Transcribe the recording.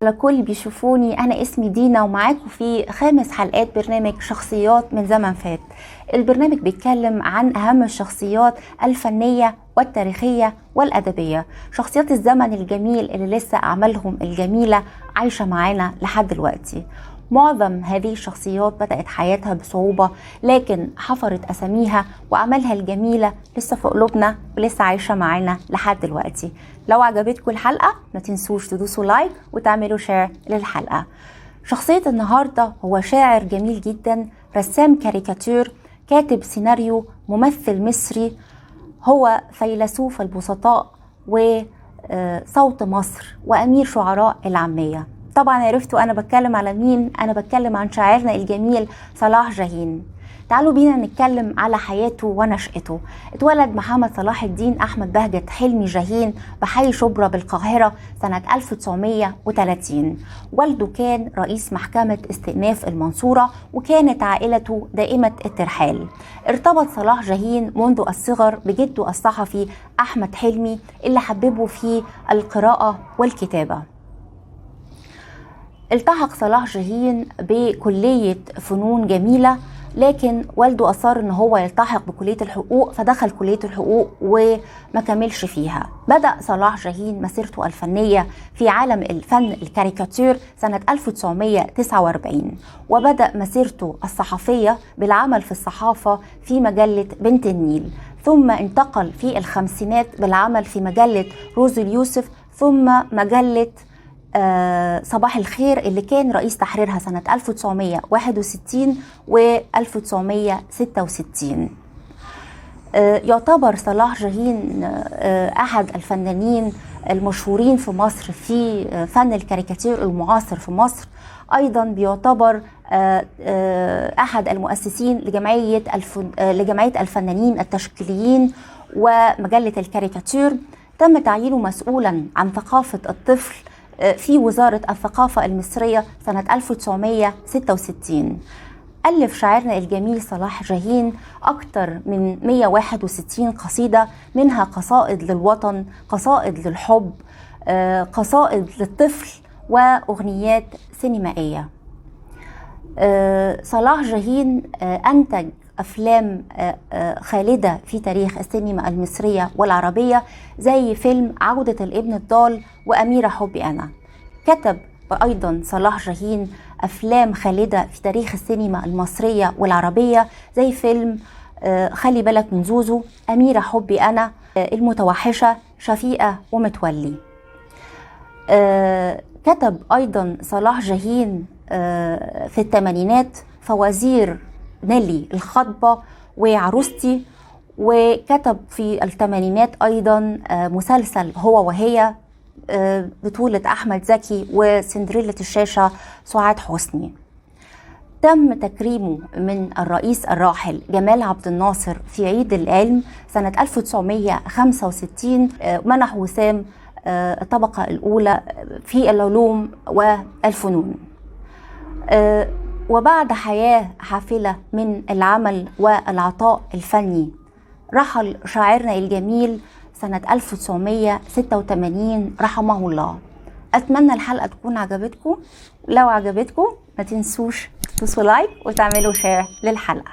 على كل بيشوفوني. أنا اسمي دينا ومعاكم في 5 حلقات برنامج شخصيات من زمن فات. البرنامج بيتكلم عن أهم الشخصيات الفنية والتاريخية والأدبية، شخصيات الزمن الجميل اللي لسه أعمالهم الجميلة عايشة معانا لحد دلوقتي. معظم هذه الشخصيات بدأت حياتها بصعوبة، لكن حفرت أساميها وأعمالها الجميلة لسه في قلوبنا ولسه عايشة معانا لحد دلوقتي. لو عجبتكم الحلقة ما تنسوش تدوسوا like وتعملوا share للحلقة. شخصية النهاردة هو شاعر جميل جدا، رسام كاريكاتير، كاتب سيناريو، ممثل مصري، هو فيلسوف البسطاء وصوت مصر وأمير شعراء العامية. طبعا عرفتوا أنا بتكلم على مين؟ أنا بتكلم عن شاعرنا الجميل صلاح جاهين. تعالوا بينا نتكلم على حياته ونشأته. اتولد محمد صلاح الدين أحمد بهجت حلمي جاهين بحي شبرا بالقاهرة سنة 1930. والده كان رئيس محكمة استئناف المنصورة، وكانت عائلته دائمة الترحال. ارتبط صلاح جاهين منذ الصغر بجده الصحفي أحمد حلمي اللي حببه في القراءة والكتابة. التحق صلاح جاهين بكلية فنون جميلة، لكن والده أصر إن هو يلتحق بكلية الحقوق، فدخل كلية الحقوق وما كملش فيها. بدأ صلاح جاهين مسيرته الفنية في عالم الفن الكاريكاتير سنة 1949، وبدأ مسيرته الصحفية بالعمل في الصحافة في مجلة بنت النيل، ثم انتقل في الخمسينات بالعمل في مجلة روز اليوسف، ثم مجلة صباح الخير اللي كان رئيس تحريرها سنة 1961 و 1966. يعتبر صلاح جاهين أحد الفنانين المشهورين في مصر في فن الكاريكاتير المعاصر في مصر. أيضا بيعتبر أحد المؤسسين لجمعية الفنانين التشكيليين ومجلة الكاريكاتير. تم تعيينه مسؤولا عن ثقافة الطفل في وزارة الثقافة المصرية سنة 1966. ألف شاعرنا الجميل صلاح جاهين أكثر من 161 قصيدة، منها قصائد للوطن، قصائد للحب، قصائد للطفل، وأغنيات سينمائية. صلاح جاهين أنتج أفلام خالدة في تاريخ السينما المصرية والعربية، زي فيلم عودة الابن الضال وأميرة حبي أنا. كتب أيضا صلاح جاهين أفلام خالدة في تاريخ السينما المصرية والعربية، زي فيلم خلي بالك من زوزو، أميرة حبي أنا، المتوحشة، شفيقة ومتولي. كتب أيضا صلاح جاهين في الثمانينات فوازير نيلي الخطبة وعروستي، وكتب في الثمانينات أيضا مسلسل هو وهي بطولة أحمد زكي وسندريلا الشاشة سعاد حسني. تم تكريمه من الرئيس الراحل جمال عبد الناصر في عيد العلم سنة 1965، منح وسام الطبقة الأولى في العلوم والفنون. وبعد حياة حافلة من العمل والعطاء الفني، رحل شاعرنا الجميل سنة 1986 رحمه الله. أتمنى الحلقة تكون عجبتكم. لو عجبتكم ما تنسوش تدوسوا like وتعملوا share للحلقة.